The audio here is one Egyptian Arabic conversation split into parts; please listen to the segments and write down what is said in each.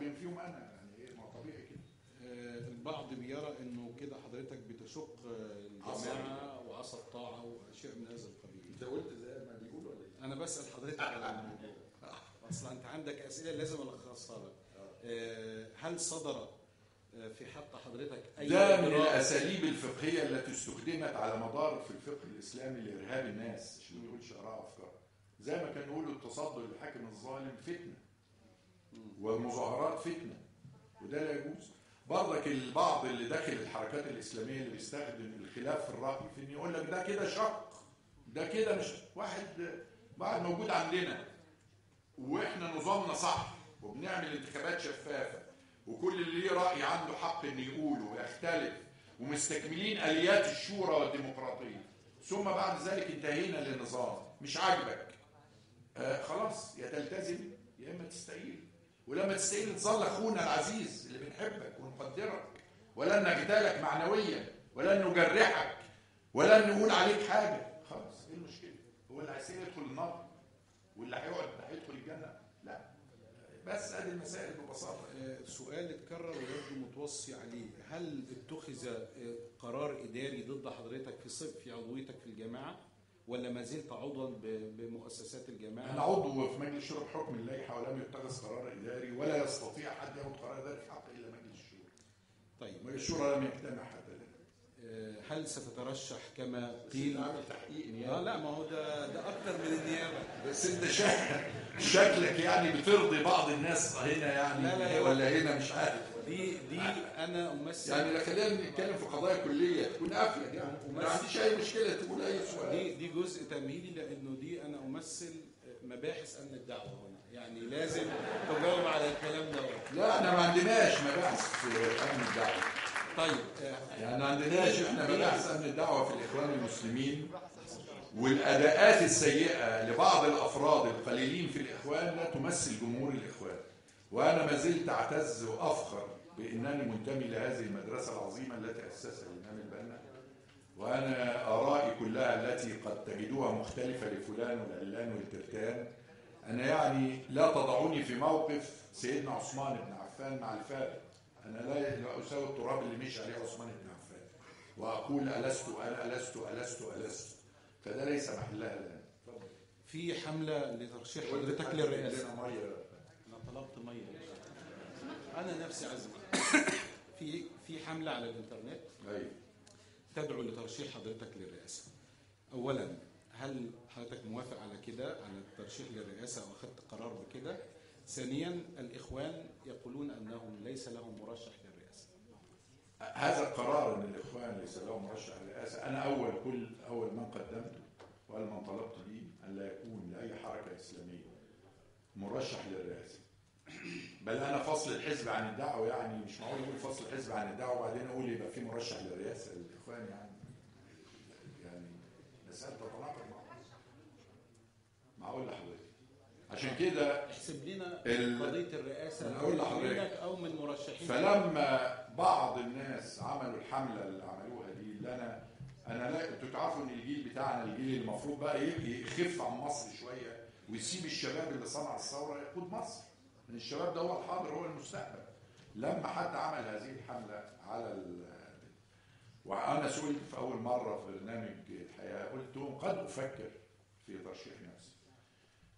بما فيهم انا، يعني ايه، ما طبيعي كده. البعض بيرى انه كده حضرتك بتشق الجماعة وعصا الطاعة واشياء من هذا القبيل. انت قلت زي ما بيقولوا ولا ايه؟ انا بسال حضرتك على الموضوع، اصلا انت عندك اسئلة لازم الخصها لك. هل صدر في حق حضرتك اي ده من الاساليب الفقهية التي استخدمت على مدار في الفقه الاسلامي لارهاب الناس عشان ما يقولش اراء افكار؟ زي ما كانوا يقولوا التصدي للحاكم الظالم فتنة والمظاهرات فتنة، وده لا يجوز. برضك البعض اللي داخل الحركات الاسلامية اللي بيستخدم الخلاف في الراي في ان يقول لك ده كده شق، ده كده مش واحد موجود عندنا واحنا نظامنا صح وبنعمل انتخابات شفافة وكل اللي ليه راي عنده حق انه يقوله ويختلف ومستكملين اليات الشورى والديمقراطية، ثم بعد ذلك انتهينا للنظام مش عاجبك، خلاص يا تلتزم يا اما تستقيل، ولما تستقيل تظل اخونا العزيز اللي بنحبك ونقدرك، ولن نغتالك معنويا ولن نجرحك ولن نقول عليك حاجة. خلاص ايه المشكلة؟ هو اللي هيستقيل يدخل النار واللي هيقعد هيدخل الجنة؟ لا، بس ادي المسائل ببساطة. سؤال اتكرر ويبدو متوصي عليه، هل اتخذ قرار اداري ضد حضرتك في عضويتك في الجامعة ولا ما زلت عضوا بمؤسسات الجامعة؟ انا عضو في مجلس الشورى بحكم اللائحة ولم يتخذ قرار اداري، ولا يستطيع حد ياخد قرار اداري في حقه الا مجلس الشورى. طيب مجلس الشورى لم يجتمع حتى الان. هل ستترشح كما قيل؟ عامل تحقيق نيابة. لا ما هو ده اكتر من النيابة. بس انت شكلك يعني بترضي بعض الناس هنا يعني. لا لا ولا هنا مش عارف. دي انا امثل يعني، لا خلينا نتكلم في قضايا كليه تكون افيد يعني، ما عنديش اي مشكلة تقول اي سؤال. دي جزء تمهيدي لانه دي انا امثل مباحث امن الدعوة هنا، يعني لازم تجاوب على الكلام ده. لا احنا ما عندناش مباحث في امن الدعوة. طيب يعني ما عندناش احنا مباحث امن الدعوة في الاخوان المسلمين، والاداءات السيئة لبعض الافراد القليلين في الاخوان لا تمثل جمهور الاخوان. وانا ما زلت اعتز وافخر بانني منتمي لهذه المدرسة العظيمة التي اسسها الامام البنا، وانا ارائي كلها التي قد تجدوها مختلفة لفلان والعلان والترتان، انا يعني لا تضعوني في موقف سيدنا عثمان بن عفان مع الفارق. أنا لا أساوي التراب اللي مشي عليه عثمان بن عفان وأقول ألست أنا ألست ألست ألست، فده ليس محلها الآن. في حملة لترشيح حضرتك للرئاسة. أنا طلبت مية، أنا نفسي عزمة. في حملة على الإنترنت أيوه تدعو لترشيح حضرتك للرئاسة. أولا هل حضرتك موافق على كده، على الترشيح للرئاسة أو أخذت قرار بكده؟ ثانيا الإخوان يقولون أنهم ليس لهم مرشح للرئاسة. هذا القرار أن الإخوان ليس لهم مرشح للرئاسة أنا أول من قدمته وأول من طلبت به أن لا يكون لأي حركة إسلامية مرشح للرئاسة. بل أنا فصل الحزب عن الدعوة، يعني مش معقول أقول فصل الحزب عن الدعوة وبعدين أقول يبقى في مرشح للرئاسة للإخوان، يعني مسألة تتناقض مع بعض. معقول لحضرتك؟ عشان كده احسب لنا قضية الرئاسة منك أو من مرشحين. فلما بعض الناس عملوا الحملة اللي عملوها دي، اللي أنا لا، أنتوا تعرفوا إن الجيل بتاعنا الجيل اللي المفروض بقى يخف عن مصر شوية ويسيب الشباب اللي صنع الثورة يقود مصر، لأن الشباب ده هو الحاضر هو المستقبل. لما حد عمل هذه الحملة على وأنا سئلت في أول مرة في برنامج الحياة قلت لهم قد أفكر في ترشيح نفسي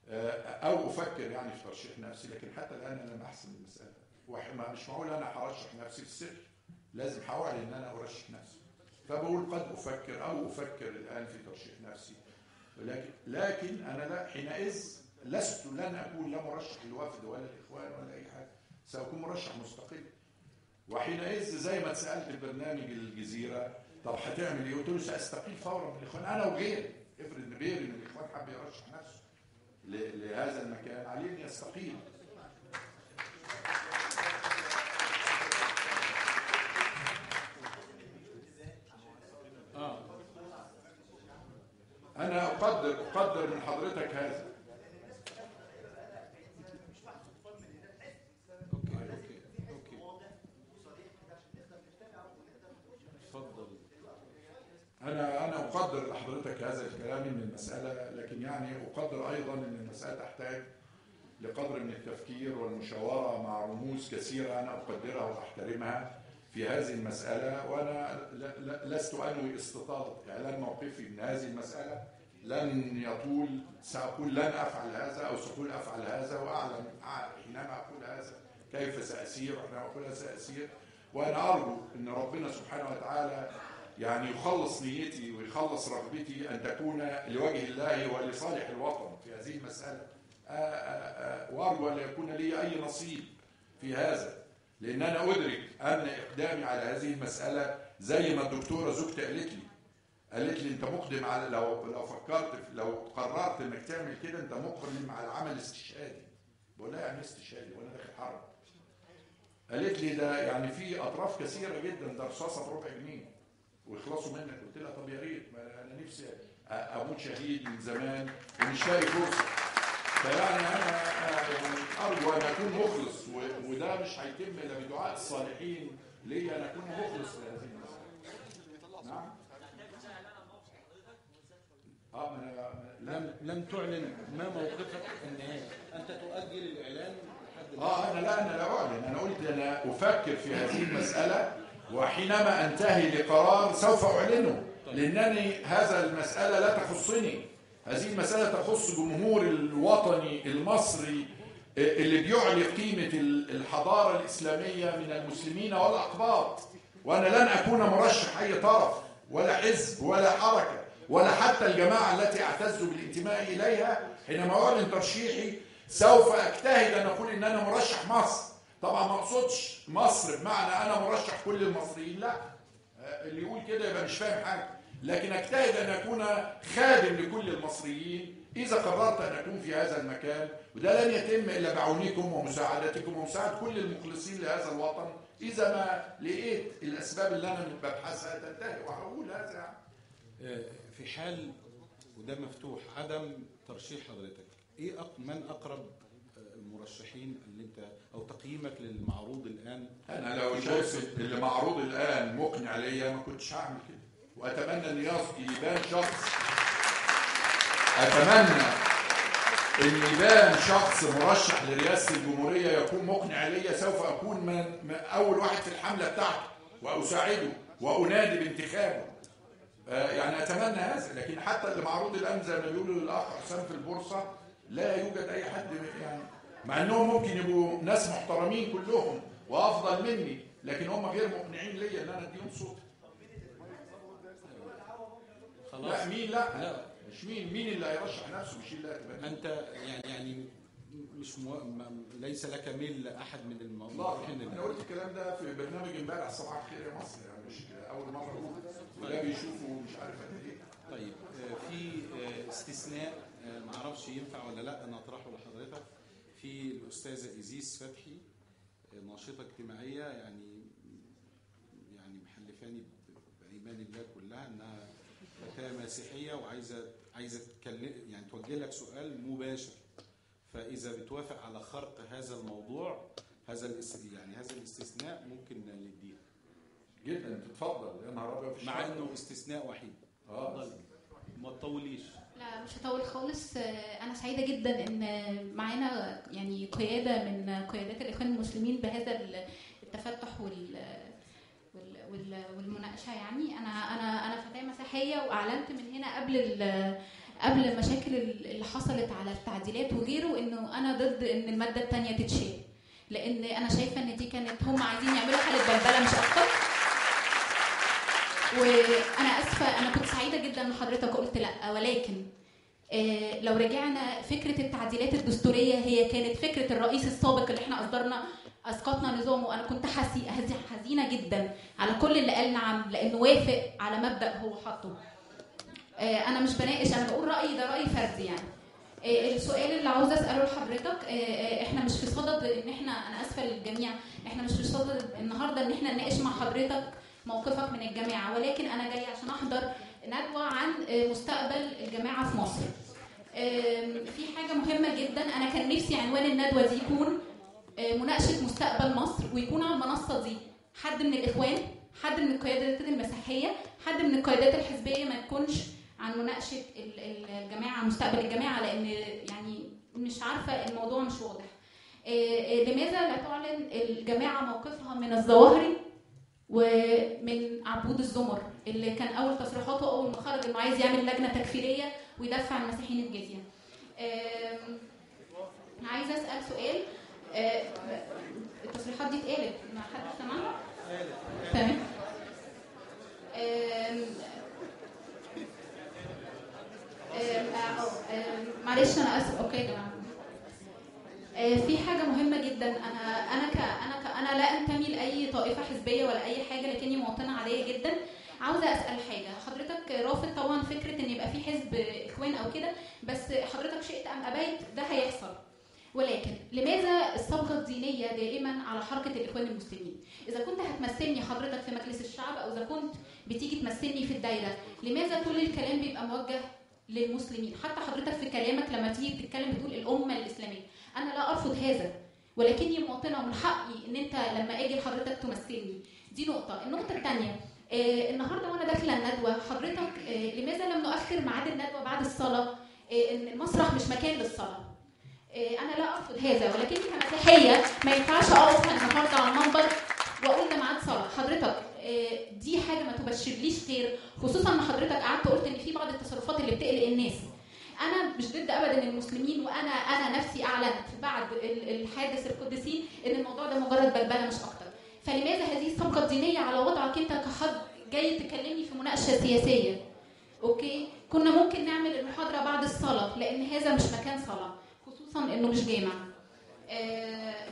أو أفكر يعني في ترشيح نفسي، لكن حتى الآن أنا لم أحسم المسألة. مش معقول أنا هرشح نفسي في السر، لازم هأعلن إن أنا أرشح نفسي. فبقول قد أفكر أو أفكر الآن في ترشيح نفسي، لكن أنا لا حينئذ لست، لن أكون لا مرشح للوفد ولا الإخوان ولا أي حاجة، سأكون مرشح مستقل. وحينئذ زي ما اتسألت في برنامج الجزيرة طب هتعمل إيه؟ قلت له سأستقيل فورا من الإخوان أنا وغيري. افرض إن غيري من الإخوان حب يرشح نفسه لهذا المكان، عليه أن يستقيل. أنا أقدر من حضرتك هذا. okay. اتفضل. أنا أقدر لحضرتك هذا الكلام من المسألة، لكن يعني أقدر أيضا أن المسألة تحتاج لقدر من التفكير والمشاورة مع رموز كثيرة أنا أقدرها وأحترمها في هذه المسألة، وأنا لست أنوي استطالة إعلان موقفي من هذه المسألة، لن يطول، سأقول لن أفعل هذا أو سأقول أفعل هذا، وأعلم حينما أقول هذا كيف سأسير، وحينما أقول هذا سأسير. وأنا أرجو أن ربنا سبحانه وتعالى يعني يخلص نيتي ويخلص رغبتي أن تكون لوجه الله ولصالح الوطن في هذه المسألة، وأرجو أن لا يكون لي أي نصيب في هذا، لأن أنا أدرك أن إقدامي على هذه المسألة زي ما الدكتورة زوجتي قالت لي أنت مقدم على، لو فكرت، لو قررت إنك تعمل كده أنت مقدم على عمل استشهادي. بقول لها يعني استشهادي وأنا داخل حرب؟ قالت لي ده يعني في أطراف كثيرة جدا، ده رصاصة بربع جنيه ويخلصوا منك. قلت لها طب يا ريت، أنا نفسي أموت شهيد من زمان ومش لاقي فرصة. فيعني أنا يعني أرجو أن أكون مخلص، وده مش هيتم إلا بدعاء الصالحين ليا أن أكون مخلص لهذه المسألة. نعم. لم تعلن ما موقفك النهائي، أنت تؤجل الإعلان لحد أنا لا أعلن، أنا قلت أنا أفكر في هذه المسألة، وحينما أنتهي لقرار سوف أعلنه، لأنني هذا المسألة لا تخصني، هذه المسألة تخص جمهور الوطني المصري اللي بيعلي قيمة الحضارة الإسلامية من المسلمين والأقباط، وأنا لن أكون مرشح أي طرف ولا حزب ولا حركة ولا حتى الجماعة التي أعتز بالانتماء إليها. حينما أعلن ترشيحي سوف أجتهد أن أقول إن أنا مرشح مصر. طبعا ما أقصدش مصر بمعنى أنا مرشح كل المصريين، لا، اللي يقول كده يبقى مش فاهم حاجة، لكن أجتهد أن أكون خادم لكل المصريين إذا قررت أن أكون في هذا المكان، وده لن يتم إلا بعونكم ومساعدتكم ومساعدة كل المخلصين لهذا الوطن. إذا ما لقيت الأسباب اللي أنا ببحثها تنتهي وهقول هذا يعني. في حال وده مفتوح عدم ترشيح حضرتك، إيه من أقرب المرشحين اللي أنت أو تقييمك للمعروض الآن؟ أنا لو شايف اللي معروض الآن مقنع ليا ما كنتش هعمل كده، وأتمنى أن يبان شخص، أتمنى أن يبان شخص مرشح لرئاسة الجمهورية يكون مقنع ليا، سوف أكون من أول واحد في الحملة بتاعته وأساعده وأنادي بانتخابه. يعني أتمنى هذا، لكن حتى اللي معروض الآن زي ما بيقولوا للأخ حسام في البورصة لا يوجد أي حد، يعني مع أنهم ممكن يبقوا ناس محترمين كلهم وأفضل مني، لكن هم غير مقنعين ليا أن أنا أديهم صوت. لا مين، لا مش مين اللي هيرشح نفسه، مش اللي هتبقى انت يعني مش ليس لك ميل لاحد من المرشحين. انا قلت الكلام ده في برنامج امبارح صباح الخير يا مصر، يعني مش اول مرة اقول، وده بيشوفوا مش عارف قد ايه. طيب في استثناء ما اعرفش ينفع ولا لا، انا اطرحه لحضرتك، في الاستاذة ايزيس فتحي، ناشطة اجتماعية، يعني محلفاني بايمان الله كلها انها فتاة مسيحية وعايزة تتكلم، يعني توجه لك سؤال مباشر، فإذا بتوافق على خرق هذا الموضوع، هذا يعني هذا الاستثناء ممكن نديها. جدا، تتفضل يا نهار أبيض، مع إنه استثناء وحيد. اتفضل، ما تطوليش. لا مش هطول خالص. أنا سعيدة جدا إن معانا يعني قيادة من قيادات الإخوان المسلمين بهذا التفتح والمناقشه. يعني انا فتاة مسيحية، واعلنت من هنا قبل المشاكل اللي حصلت على التعديلات وغيره انه انا ضد ان المادة الثانية تتشال، لان انا شايفه ان دي كانت هم عايزين يعملوا حاله بلبلة مش اكتر. وانا اسفه، انا كنت سعيدة جدا ان حضرتك قلت لا، ولكن لو رجعنا فكرة التعديلات الدستورية هي كانت فكرة الرئيس السابق اللي احنا اسقطنا نظامه. انا كنت حزينة جدا على كل اللي قال نعم، لانه وافق على مبدا هو حاطه. انا مش بناقش، انا بقول رايي، ده راي فردي يعني. السؤال اللي عاوزه اساله لحضرتك، احنا مش في صدد ان احنا، انا اسفه للجميع، احنا مش في صدد النهارده ان احنا نناقش مع حضرتك موقفك من الجامعة، ولكن انا جاية عشان احضر ندوه عن مستقبل الجامعة في مصر. في حاجة مهمة جدا، انا كان نفسي عنوان الندوة دي يكون مناقشة مستقبل مصر، ويكون على المنصة دي حد من الإخوان، حد من القيادات المسيحية، حد من القيادات الحزبية، ما تكونش عن مناقشة الجماعة، مستقبل الجماعة، لأن يعني مش عارفه، الموضوع مش واضح. لماذا لا تعلن الجماعة موقفها من الظواهري ومن عبود الزمر اللي كان اول تصريحاته اول ما خرج انه عايز يعمل لجنة تكفيريه ويدفع المسيحيين الجزية؟ عايزه اسال سؤال. التصريحات دي اتقالت، ما حد سمعها؟ تمام. معلش انا اسف. okay يا جماعة، في حاجة مهمة جدا. انا انا ك انا ك انا لا انتمي لاي طائفة حزبية ولا اي حاجة، لكني مواطنه عادية جدا. عاوزه اسال حاجة. حضرتك رافض طبعا فكرة ان يبقى في حزب اخوان او كده، بس حضرتك شئت ام ابيت ده هيحصل. ولكن لماذا الصبغه الدينية دائما على حركة الاخوان المسلمين؟ اذا كنت هتمثلني حضرتك في مجلس الشعب، او اذا كنت بتيجي تمثلني في الدايرة، لماذا كل الكلام بيبقى موجه للمسلمين؟ حتى حضرتك في كلامك لما تيجي تتكلم بتقول الامة الاسلامية. انا لا ارفض هذا، ولكني مواطنه ومن حقي ان انت لما اجي لحضرتك تمثلني. دي نقطة. النقطة الثانية، النهارده وانا داخله الندوة حضرتك، لماذا لم نؤخر ميعاد الندوة بعد الصلاة؟ ان المسرح مش مكان للصلاة. انا لا ارفض هذا، ولكني كمسيحيه ما ينفعش اقف النهارده على المنبر واقول ده ميعاد صلاة. حضرتك دي حاجة ما تبشرليش خير، خصوصا ان حضرتك قعدت قلت ان في بعض التصرفات اللي بتقلق الناس. انا مش ضد ابدا المسلمين، وانا نفسي اعلنت بعد الحادث القديسين ان الموضوع ده مجرد بلبلة مش اكتر. فلماذا هذه الصبغه الدينية على وضعك انت كحد جاي تكلمني في مناقشة سياسية؟ okay، كنا ممكن نعمل المحاضرة بعد الصلاة، لان هذا مش مكان صلاة، خصوصا انه مش جامع.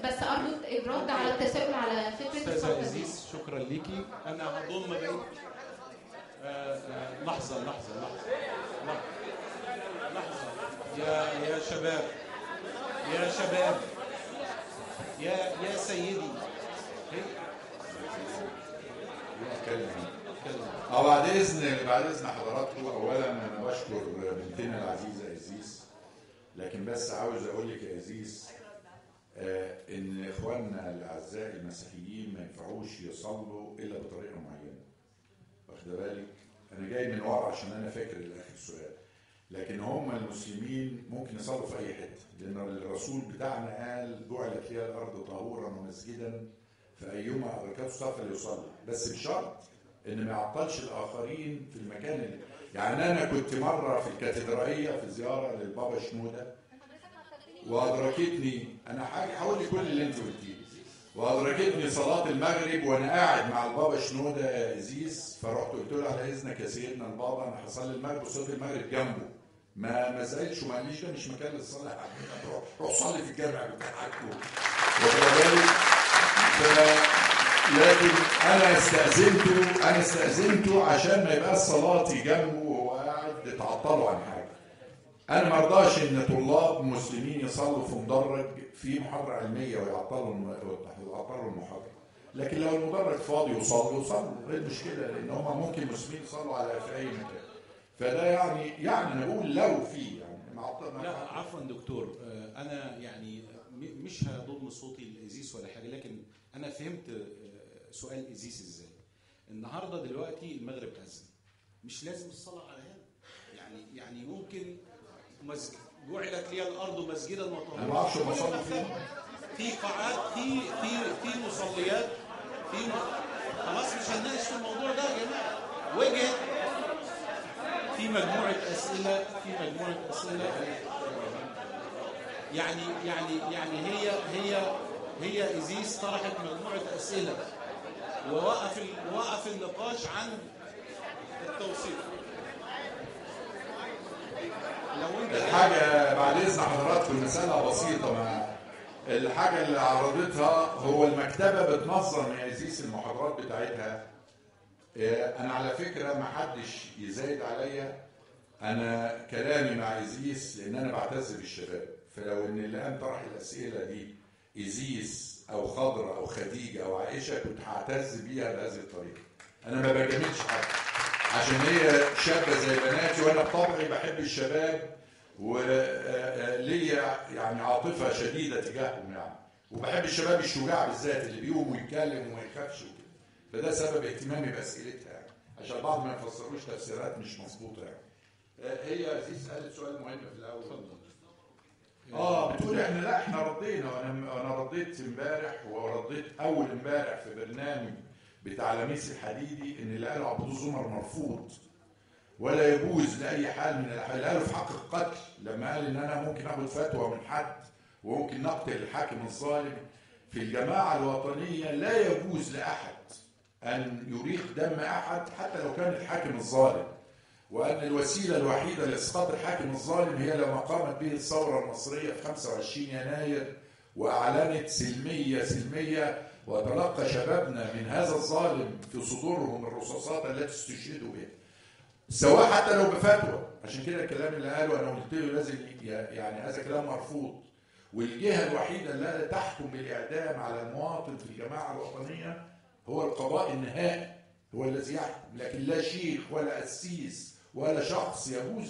بس ارجو الرد على التساؤل على فكرة استاذه عزيز. شكرا ليكي. انا هضم بقيت لحظة لحظة لحظة لحظة. يا شباب، يا شباب، يا سيدي. بعد اذن حضراتكم، اولا انا بشكر بنتنا العزيزة عزيز، لكن بس عاوز اقول لك يا عزيز ان اخواننا الاعزاء المسيحيين ما ينفعوش يصلوا الا بطريقة معينة. واخده بالك؟ انا جاي من ورا عشان انا فاكر الاخر سؤال، لكن هم المسلمين ممكن يصلوا في اي حتة، لان الرسول بتاعنا قال جعلت لي الارض طهورا ومسجدا فايما ادركته الصلاة فليصلي، بس بشرط ان ما يعطلش الاخرين في المكان اللي يعني انا كنت مرة في الكاتدرائيه في زيارة للبابا شنودة، وادركتني انا هقول كل اللي انت قلتيه، وادركتني صلاة المغرب وانا قاعد مع البابا شنودة عزيز، فرحت قلت له على اذنك يا سيدنا البابا انا هصلي المغرب وصلاة المغرب جنبه. ما زعلش وما قاليش ده مش مكان للصلاة يا حبيبي، روح صلي في الجامع بتاعك. لكن انا استاذنته عشان ما يبقاش صلاتي جنبه وهو قاعد تعطلوا عن حاجة. انا ما ارضاش ان طلاب مسلمين يصلوا في مدرج في محاضرة علمية ويعطلوا المحاضرة، لكن لو المدرج فاضي يصلوا صلوا، ايه المشكلة؟ لان هم ممكن المسلمين يصلوا على في اي مكان. فده يعني انا بقول لو في يعني لا عفوا دكتور، انا يعني مش هضم صوتي لإزيس ولا حاجة، لكن انا فهمت سؤال إزيس ازاي. النهارده دلوقتي المغرب اذن، مش لازم الصلاة على هذا، يعني ممكن جعلت لي الارض مسجدا وطهورا. انا ما اعرفش بصلي فين، في قاعات، في في في مصليات، في خلاص مش هنناقش في الموضوع ده يا جماعة. وجهه في مجموعة اسئلة، في مجموعة اسئلة يعني يعني يعني هي هي هي إزيس طرحت مجموعة اسئلة ووقف النقاش عن التوصيف. لو انت الحاجة بعد اذن حضراتكم المسالة بسيطة، ما الحاجة اللي عرضتها هو المكتبة بتنظم يا إزيس المحاضرات بتاعتها. انا على فكرة ما حدش يزايد عليا، انا كلامي مع إزيس لان انا بعتز بالشباب، فلو ان اللي قام طرح الاسئلة دي إزيس او خضرة او خديجة او عائشة كنت هعتز بيها بهذه الطريقة. انا ما بجاملش حد عشان هي شابه زي بناتي، وانا بطبعي بحب الشباب وليا يعني عاطفة شديدة تجاههم يعني، وبحب الشباب الشجاع بالذات اللي بيقوم ويتكلم وما يخافش وكده، فده سبب اهتمامي باسئلتها يعني، عشان بعض ما يفسروش تفسيرات مش مظبوطة يعني. هي عزيز قالت سؤال مهم في الاول. اتفضل. بتقول احنا لا، احنا ردينا، وانا رديت امبارح ورديت اول امبارح في برنامج بتاع لميس الحديدي ان اللي قاله عبد الزمر مرفوض ولا يجوز لاي حال من الاحوال. اللي قاله في حق القتل لما قال ان انا ممكن اخد فتوى من حد وممكن نقتل الحاكم الظالم. في الجماعة الوطنية لا يجوز لاحد ان يريق دم احد حتى لو كان الحاكم الظالم، وأن الوسيلة الوحيدة لإسقاط الحاكم الظالم هي لما قامت به الثورة المصرية في 25 يناير وأعلنت سلمية سلمية، وتلقى شبابنا من هذا الظالم في صدورهم الرصاصات التي استشهدوا بها، سواء حتى لو بفتوى. عشان كده الكلام اللي قاله أنا قلت له لازم، يعني هذا كلام مرفوض. والجهة الوحيدة اللي تحكم بالإعدام على المواطن في الجماعة الوطنية هو القضاء النهائي، هو الذي يحكم، لكن لا شيخ ولا قسيس ولا شخص يجوز